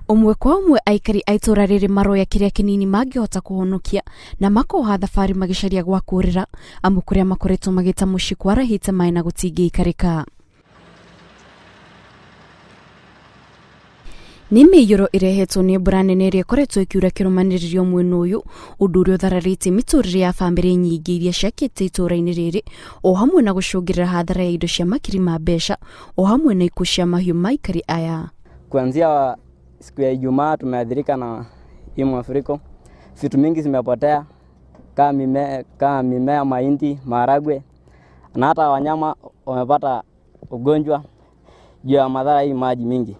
Ũmwe kwa ũmwe aikari a itũra rĩrĩ maroya kĩrĩa kĩnini mangĩhota kũhonokia na makoha thabarĩ magĩcaria gwa kũrĩra amu kũrĩa makoretwo magĩta mũciĩ kwarahĩte maĩ na gũtingĩikarĩka. Nĩ mĩiyũro ĩrehetwo nĩ mbura nene ĩrĩa ĩkoretwo ĩkiura kĩrũmanĩrĩrio mwena ũyũ, ũndũ ũrĩa ũthararĩtie mĩtũrĩre ya bamĩrĩ nyingĩ iria ciakĩte itũra-inĩ rĩrĩ, o hamwe na gũcũngĩrĩra hathara ya indo cia makiri ma mbeca, o hamwe na ikuũ cia mahiũ ma aikari aya. Kuanzia siku ya Ijumaa tumeathirika na hii mafuriko, vitu mingi zimepotea kama mimea, mahindi, maharagwe na hata wanyama wamepata ugonjwa juu ya madhara hii maji mingi.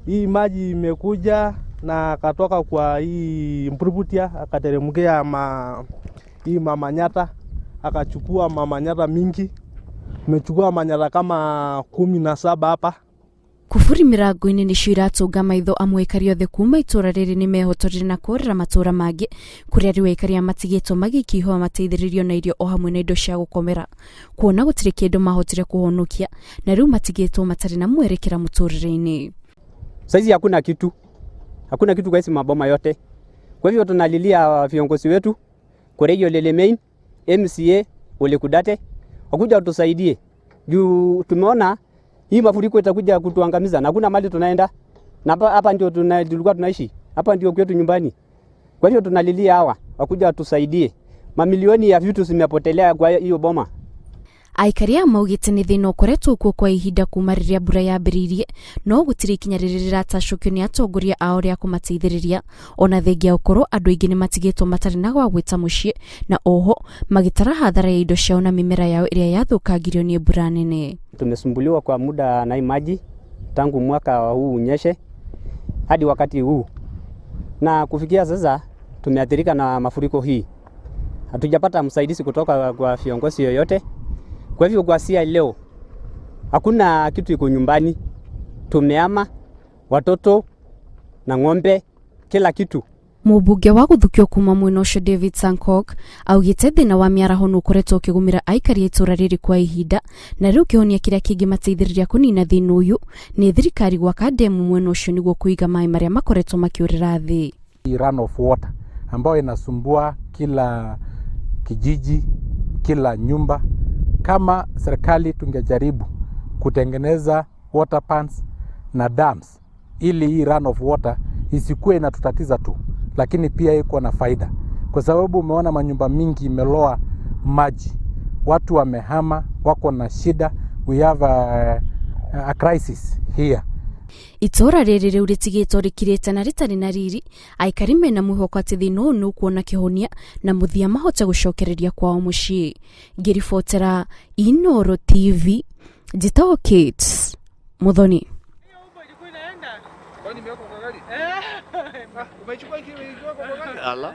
Hii maji imekuja na akatoka kwa hii Mpuruputia, akateremkia hii Mamanyata, akachukua mamanyata mingi, imechukua manyata kama 17 hapa. Kuburi mĩrango-inĩ nĩcio iratũnga maitho amwe aikari othe kuma itũra rĩrĩ nĩ mehotorire na kũrĩra matũra mangĩ kũrĩa rĩu aikari aya matigĩtwo magĩikia ihũa mateithĩrĩrio na irio o hamwe na indo cia gũkomera, kuona gũtirĩ kĩndũ mahotire kũhonokia na rĩu matigĩtwo matarĩ na mwerekera mũtũrĩre-inĩ. Saizi hakuna kitu, hakuna kitu kwa hizi maboma yote. Kwa hivyo tunalilia viongozi wetu Koreyo Lelemein, MCA Ole Kudate wakuja watusaidie juu tumeona hii mafuriko itakuja kutuangamiza na hakuna mali tunaenda na hapa ndio tulikuwa tunaishi, hapa ndio kwetu nyumbani. Kwa hivyo tunalilia hawa wakuja watusaidie, mamilioni ya vitu zimepotelea kwa hiyo boma. Aikari aya maugĩte nĩ thĩna ũkoretwo kuo kwa ihinda kuma rĩrĩa mbura yambĩrĩirie, no gũtirĩ ikinya rĩrĩ rĩratacũkio nĩ atongoria ao rĩa kũmateithĩrĩria, ona thengia gũkorwo andũ aingĩ nĩ matigĩtwo matarĩ na gwa gwĩta mũciĩ na oho magĩtara hathara ya indo ciao na mĩmera yao ĩrĩa yathũkangirio nĩ mbura nene. Tumesumbuliwa kwa muda na hii maji tangu mwaka huu unyeshe hadi wakati huu, na kufikia sasa tumeathirika na mafuriko hii. Hatujapata msaidizi kutoka kwa viongozi yoyote. Kwa hivyo kwa sia leo hakuna kitu iko nyumbani, tumeama watoto na ng'ombe, kila kitu. Mũmbunge wa gũthukio kuma mwena ũcio David Sankok augĩte thĩna wa mĩaraho nĩ ũkoretwo ũkĩgũmĩra aikari a itũra rĩrĩ kwa ihinda, na rĩu kĩhonia kĩrĩa kĩngĩmateithĩrĩria kũnina thĩna ũyũ nĩ thirikari gwaka ndemu mwena ũcio nĩguo kũiga maĩ marĩa makoretwo makĩũrĩra thĩ. Run of water ambayo inasumbua kila kijiji, kila nyumba. Kama serikali tungejaribu kutengeneza water pans na dams ili hii run of water isikuwe inatutatiza tu, lakini pia iko na faida, kwa sababu umeona manyumba mingi imeloa maji, watu wamehama, wako na shida. We have a crisis here. Itũra rĩrĩ rĩu rĩtigĩtwo rĩkirĩte na rĩtarĩ na riri, aikari mena mwĩhoko atĩ thĩna ũyũ nĩ ũkuona kĩhonia na mũthia mahote gũcokereria kwao mũciĩ. Ngĩribotera Inooro TV, njĩtagwo Kate Muthoni. Ala.